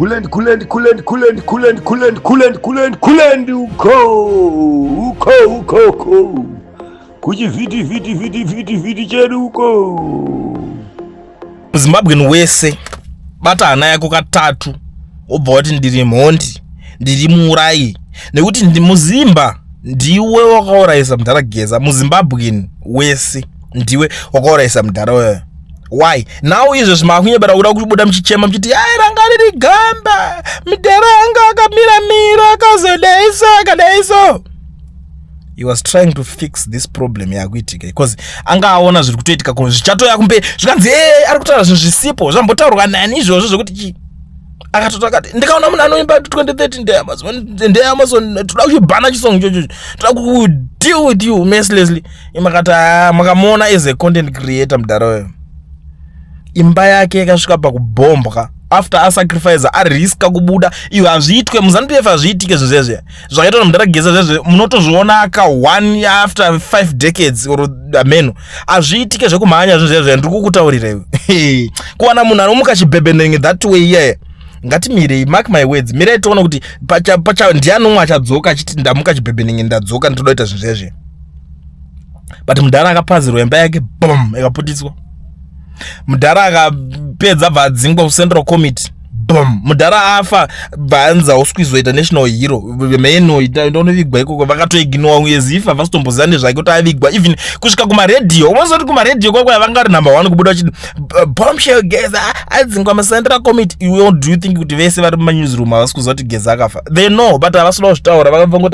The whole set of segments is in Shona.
Kulend kulend kulend kulend kulend kulend kulend kulend kulend uko uko uko uko kuchivhiti vhiti vhiti vhiti vhiti chedu uko. Zimbabwean wese bata hana yako katatu wobva wati ndiri mhondi, ndiri muurayi, nekuti ndimuzimba, ndiwe wakaurayisa mudhara Geza. MuZimbabwean wese, ndiwe wakaurayisa mudhara weyo. Why now izvezvi maakunyebera kuda kubuda muchichema muchiti ai ranga riri gamba, mudhara anga akamira mira, akazodaiso, akadaiso? He was trying to fix this problem yakuitika because anga aona zviri kutoitika, zvichatoya kumberi. Zvikanzi e ari kutaura zvinhu zvisipo, zvambotaurwa nani izvozvo, zvokuti chii? Akatoti akati ndikaona munhu anoimba 2030 ndeAmazon, ndeAmazon, toda kuchibhana chisong ichocho, toda kudeal with you mercilessly. Imakati makamuona as a content creator mudhara uyo, imba yake yakasvika pakubhombwa after asacrifice, ariska kubuda. Iwe, hazviitwe muZANU PF, hazviitike zvinhu zvezve zvakaitwa namudhara Geza. Zvezve munotozviona ka one after 5 decades or ameno. Hazviitike zvekumhanya zvinhu zvezve. Ndiri kukutaurira iwe, kuwana munhu anomuka chibhebhenenge that way iyeye, ngatimirei. Mark my words, mirei tiona kuti pacha ndiani umwe achadzoka achiti ndamuka chibhebhenenge, ndadzoka, ndinoda kuita zvinhu zvezve. But mudhara akapazirwa imba yake, bom, ikaputiswa. Mudhara akapedza, bva adzingwa kucentral committee, bom. Mudhara afa, bvanzi hausi kuizoita national hero, mheno ndonovigwa ikoko. Vakatoignora as if havasitomboziva nezvake kuti avigwa. Even kusvika kumaredhiyo, unozoti kumaredhiyo kwakwa vanga vari number one kubuda vachiti bombshell, Geza adzingwa mucentral committee. Iwe, do you think kuti vese vari mumanewsroom havasi kuziva kuti Geza akafa? They know, but havasi kuda kuzvitaura. Vakabva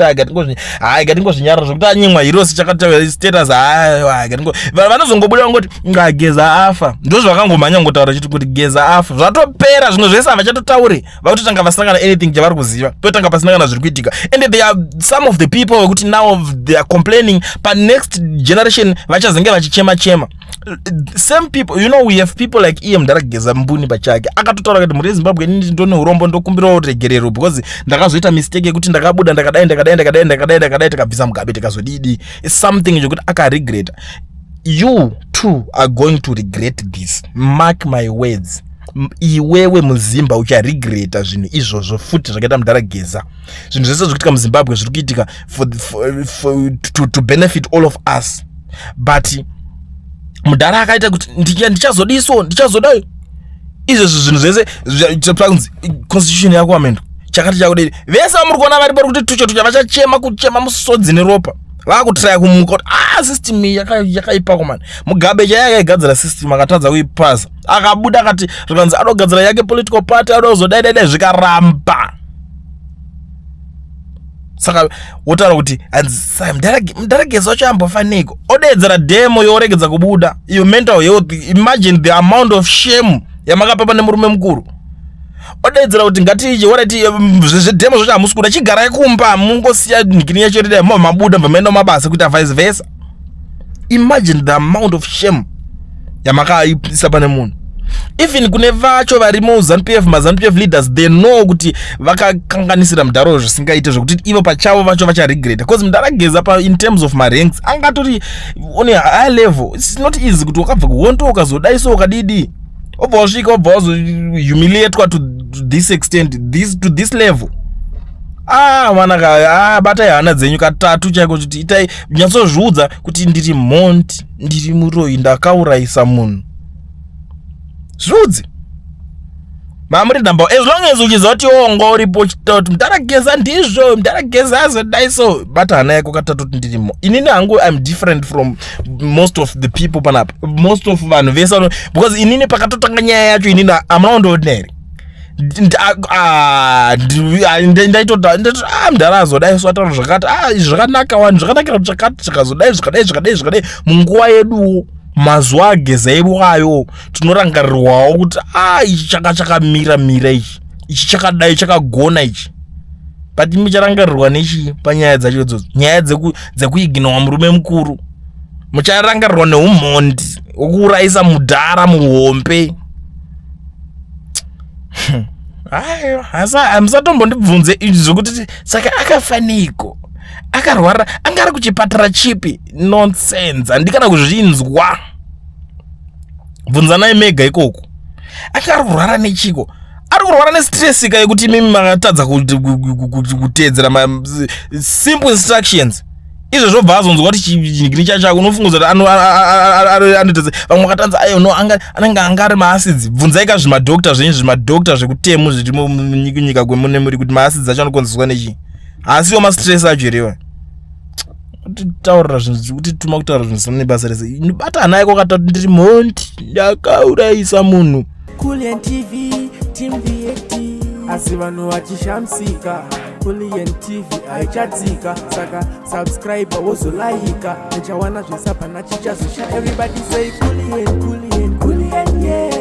hai, gatingozvinyarara zvokuti anyimwa heroes chakataura status. Hai, vanozongobuda vangoti nga Geza afa. Ndozvavakangomhanya kungotaura chiti kuti Geza afa, zvatopera. Zvimwe zvese havachatotauri, vakutotanga vasina kana anything chavari kuziva, totanga pasina kana zviri kuitika. And there are some of the people vekuti now they are complaining, panext generation vachazenge vachichema chema. Same people, we have people like iye mudhara Geza mbuni pachake akatotaura kuti mhuri yeZimbabwe, inini ndone urombo, ndokumbirawo regerero because ndakazoita mistake yekuti ndakabuda, ndakadai, ndakadai, ndakadai, ndakadai, ndakadai, tikabvisa Mugabe, tikazodidi. It's something chokuti akaregreta. You too are going to regret this, mark my words. Iwewe muzimba ucharegreta zvinhu izvozvo futi zvakaita mudhara Geza. Zvinhu zvese zviri kuitika muZimbabwe zviri kuitika for to benefit all of us, but mudhara akaita kuti ndichazodiso, ndichazodai izvezvi. Zvinhu zvese panzi constitution yako amendwa, chakati chakudii, vese vamuri kuona vari pari kuti tucha tucha vachachema, kuchema musodzi neropa, vakutraya kumuka kuti ah, system iyi yakaipa komani. Mugabe chaiye akaigadzira system, akatadza kuipasa, akabuda akati zvikanzi adogadzira yake political party, ada kuzodai dai dai, zvikaramba. Saka wotaura kuti mudhara Geza wacho ambofaniko odeedzera demo yoregedza kubuda iyo mental health. Imagine the amount of shame yamakapa pane murume mukuru. Odeedzera kuti ngatiije warati zvedemo zvacho hamusi kuda, chigarai kumba, mungosiya nhikini yacho ridai, mobva mabuda, bva maenda mabasa, kuita vice versa. Imagine the amount of shame yamakaisa pane munhu. Even kune vacho vari muZANU PF, maZANU PF leaders, they know kuti vakakanganisira mudhara zvisingaite, zvekuti ivo pachavo vacho vacharegreta, because mudhara Geza pa in terms of maranks angatori on a high level. It's not easy kuti wakabva kuhondo, ukazodai so, ukadidi, wobva wasvika, wobva wazohumiliatwa to this extent, to this level. Ah, mwana ka, ah, batai hana dzenyu katatu chaiko, kuti itai nyatsozviudza kuti ndiri mhondi, ndiri muroyi, ndakaurayisa munhu. Zviudze mamuri number, as long as uchiziva kuti wonga uripo uchitaura kuti mudhara Geza ndizvo, mudhara Geza azodai so. Bata hana yako katatu kuti ndirimo. Inini hangu I'm different from most of the people panapa, most of vanhu vese, because inini pakatotanga nyaya yacho, inini hamuna kundiordinary, ndaitota mudhara azodai so, ataura zvakati, izvi zvakanaka wani, zvakanakira kuti chakati chikazodai, zvikadai, zvikadai, zvikadai. Munguva yeduwo, mazuva aGeza iwayo, tinorangarirwawo kuti a ichi chaka chakamira mira, ichi ichi chakadai, chakagona ichi. But mucharangarirwa nechii panyaya dzacho idzodzo, nyaya dzekuignowa murume mukuru? Mucharangarirwa neumhondi wekuurayisa mudhara muhombe. Aiwa, musatombondibvunze izvi zvokuti saka akafaniko, akarwara, anga ari kuchipatara chipi. Nonsense, handikana kuzvinzwa. Bvunzanai mega ikoko, anga ari kurwara nechiko? Ari kurwara nestress ka yekuti imimi makatadza kuteedzera simple instructions. Izvo zvobva azonzwa kuti chigiri chachako, unofunguza kuti anoita. Vamwe vakatanza ayo no, anenge anga ari maacids. Bvunzai ka zvimadhokta zvenyu, zvimadhokta zvekutemu zviri munyika kwemune muri, kuti maacids acho anokonzeswa nechii? Asiwo mastress acho here? Kutitaurira zvinhu, kutituma kutaura zvinhu zvisina nebasa rese. Bata hana yako katatu, ndiri mhondi, ndakaurayisa munhu. Kulian TV, Team VAT. Asi vanhu vachishamisika, Kulian TV haichatsika. Saka subscribe, wozolaika, uchawana zvisapana chichazosha. Everybody say Kulian, Kulian, Kulian, yeah.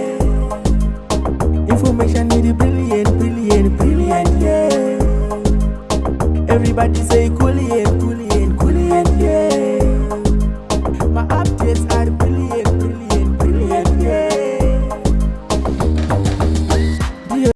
Information iri brilliant, brilliant, brilliant, yeah. Everybody say Kulian.